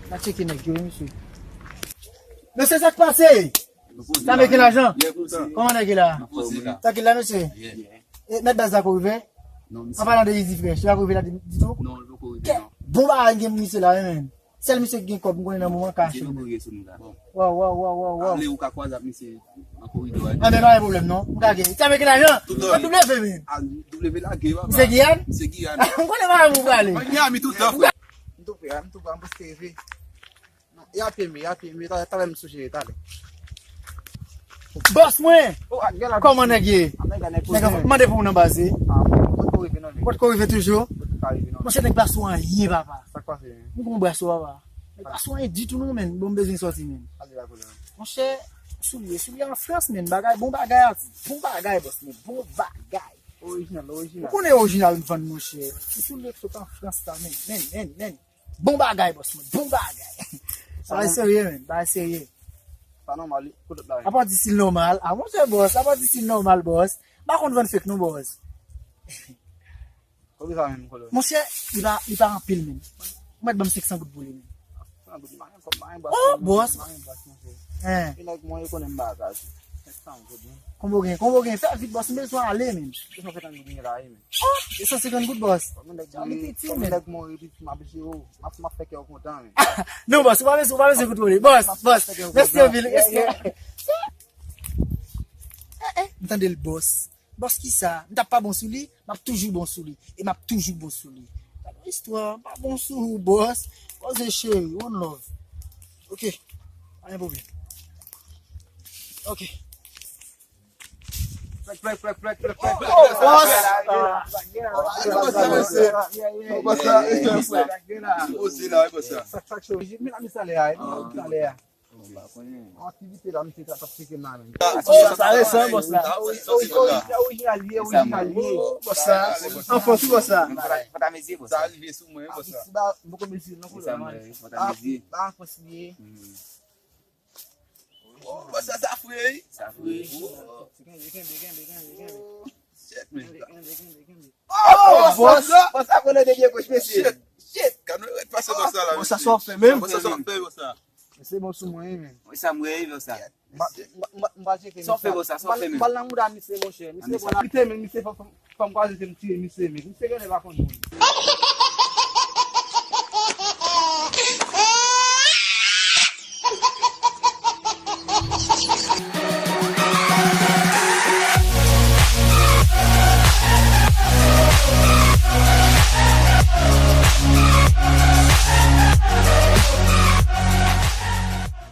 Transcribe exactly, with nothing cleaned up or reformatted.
N a tcheke nèg yo, wi, mesye. Mesye, sa k pase? Sa meke lajan? Kòman nèg yo la? Trankil la, mesye? E, mèt baz la ko rive? An palan de Easy Fresh, li pa ko rive la ditou? Kèt, bon bagay gen misye la, wi, men. Sèl misye ki gen kòb, m konnen nan moman ka achte. Waw, waw, waw, waw, waw. Ale, ou ka kwaze ak misye nan koridò a. A, men pa gen pwoblèm, non. M ka gen. Sa meke lajan? Tout an. W, men. A, W lage, papa. Misye Giyàn? Misye Giyàn. M konnen pa moun prale. Miami tout an, frè. M tou pre, m tou pre, m prèske rive. Non, y ap eme, y ap eme, talè, talè m sou jere, talè. Bòs mwen! Oh, a, gen la. Kòman nèg ye? A, nèg la, nèg koze. Nèg an fòm, mande pou ou nan baz, wi. A, mwen, mwen potko rive non, men. Potko rive toujou? Potko rive non, men. Monchè, nèg pa sou anyen, papa. Sa k pase, men? M gon bras ou, papa. Nèg pa sou anyen ditou non, men. Bon, m bezwen sòti, men. Ale la, koulè. Monchè, soulye, soulye an Frans, men. Bagay, bon bagay, bon bagay, bòs, men. Bon bagay. Orijinal, orijinal. Ou konnen orijinal m vann, monchè. Ti soulye k sot an Frans la, men, men, men, men. Bon bagay, bòs mwen, bon bagay. Bagay serye, men, bagay serye. Sa nòmal, wi, kote la. Apa w di si l nòmal? A, monchè, bòs, apa w di si l nòmal, bòs? M pa konn vann fake non, bòs. Kote sa menm, kote? Monchè, li pa, li pa anpil, men. Ou mèt ban m senk san goud pou li, men. Senk san goud, m pa gen kòb, m pa gen bras. Oh, bòs. M pa gen bras, monchè. Hein. E nèg mwen, yo konnen m bagay. Senk san goud, men. Konbyen w gen? Konbyen w gen? Fè vit, bòs, m bezwen ale, men. De san senkant goud m gen la, wi, men. Oh, de san senkant goud, bòs. Kòm nèg mwen, kòm nèg mwen, epi m ap jere w, m ap, m ap fè kè w kontan, men. Non, bòs, ou pa bezwen, ou pa bezwen kontwole. Bòs, bòs, mèsi anpil, respè. Eh, eh, m tande l, bòs. Bòs kisa? M t ap pa bon sou li, m ap toujou bon sou li. E m ap toujou bon sou li. Gade yon istwa, m pa bon sou ou, bòs. Koze cheri, one love. Ok, pa gen pwoblèm. Ok. Plèk, plèk, plèk, plèk, plèk, plèk. Oh, bòs! Bòs la, mesye. Bòs la, mesye. Oze la, wi, bòs la. Sa, sa cho. Men la, men salè a, men salè a. Aktivite la, misye t ap tcheke m la, men. Sa resan, bòs la. Orijinal, ye, orijinal, ye. Bòs la. Anfòs, wi, bòs la. Sa rive sou mwen, bòs la. Ba, m poko mezi, non, koulè. Ba, anfòs, ye. Oh, bòs sa, sa fre, wi. Sa fre. Oh. Kenbe, kenbe, kenbe, kenbe, kenbe. Shit, man. Kenbe, kenbe, kenbe, kenbe. Oh, bòs. Bòs sa konnen de byen gòch, mesye. Shit, shit. Gad nou ret pase bòs sa la, mesye. Bòs sa, sa w ap fè menm? Bòs sa, sa w ap fè, bòs sa. Se bon sou mwen, wi, men. Wi, sa m wè, wi, bòs sa. M pa, m pa, m pa tcheke misye. Sa w ap fè, bòs sa, sa w ap fè menm? M pa nan mouda misye, monchè. Misye bon la. Kite, men, misye fò, fò, fò m kwaze, se m tiye misye, men. Misye genlè pa konn moun.